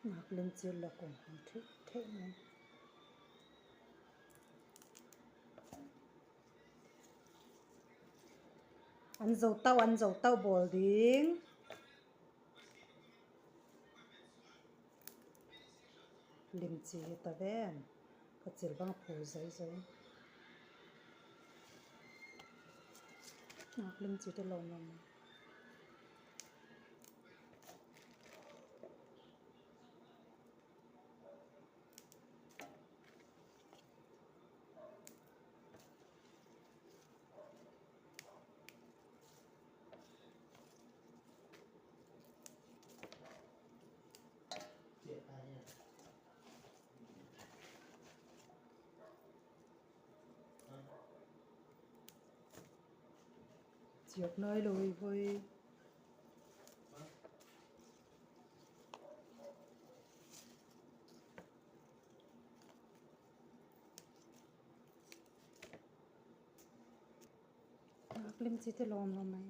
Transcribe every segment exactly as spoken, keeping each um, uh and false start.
Ngaklim chi lak kum hong thei thei ni. An zou tau, an zou tau bawl ding. Lim chi hi ta ven. Ka chil bang phu zai zai. Ngaklim chi te lawm lawm. Chiak nai lou hi voi. Ngaklim chi te lawm lawm mai.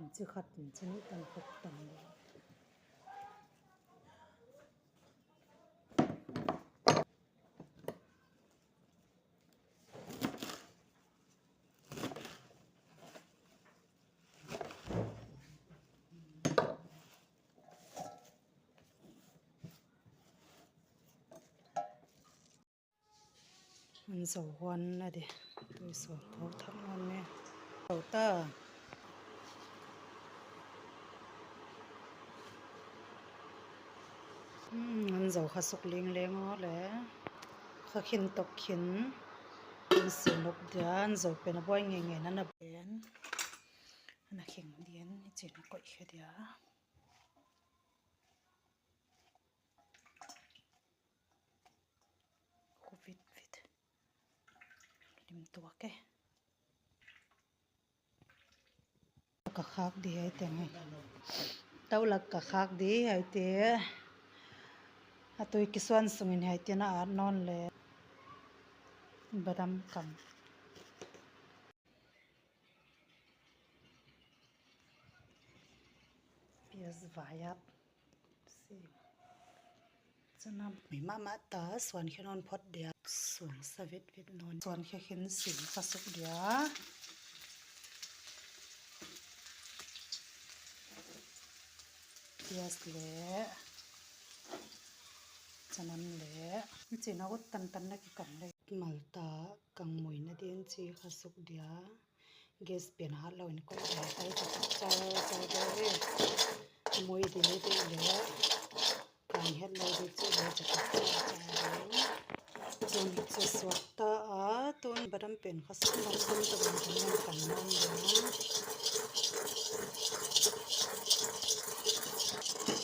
Inchi khat, inchi nih tan khop tan le. An zou huan a di. Tui zou thou thak nawn ni. Zou ta. Hmm, an zou kha suk leng leng aw le. Kha khin tok khin. An sin lop dia, an zou pen a buai ngeingei na na pen. Ana kheng dian, i chin a koih khe dia. Khu vit vit. Lim tuak e. Ka khak di hiai teng hi. Tau lak ka khak di hiai te. A tui kisuan sungin hiai te na at nawn le. Badam kam. Piaz vaiat. Si. Chanam. Mi mahmah ta suan khe nawn phot dia. Suang sa vit vit nawn. Suan khe khin sin kha suk dia. Piaz le. Chanam le. Chin a ut tan tan na ki kam le. Malta kang mui na din chi kha suk dia. Gas pen hat lou in koih dia tai ta char char dia e. Mui di ni di le. Kang het lou di chi le cha ka cha cha dia. Chun chu suak ta a, tun badam pen kha suk lou, tun ta bang kan leng kan nawn dia.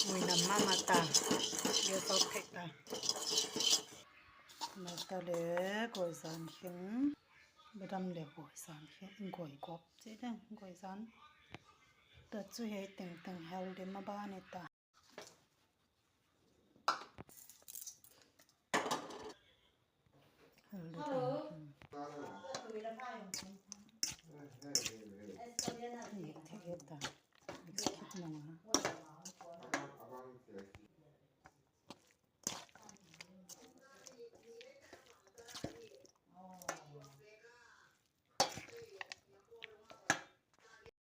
Mui nam mahmah ta. Gas off phek ta. Malta le goi zan khin. Badam le goi zan khin, goi gop chi ding, goi zan. Ta chu hiai tengteng healthy mah bang ni ta. Healthy tengteng. Ni thei ta. Biscuit nung a.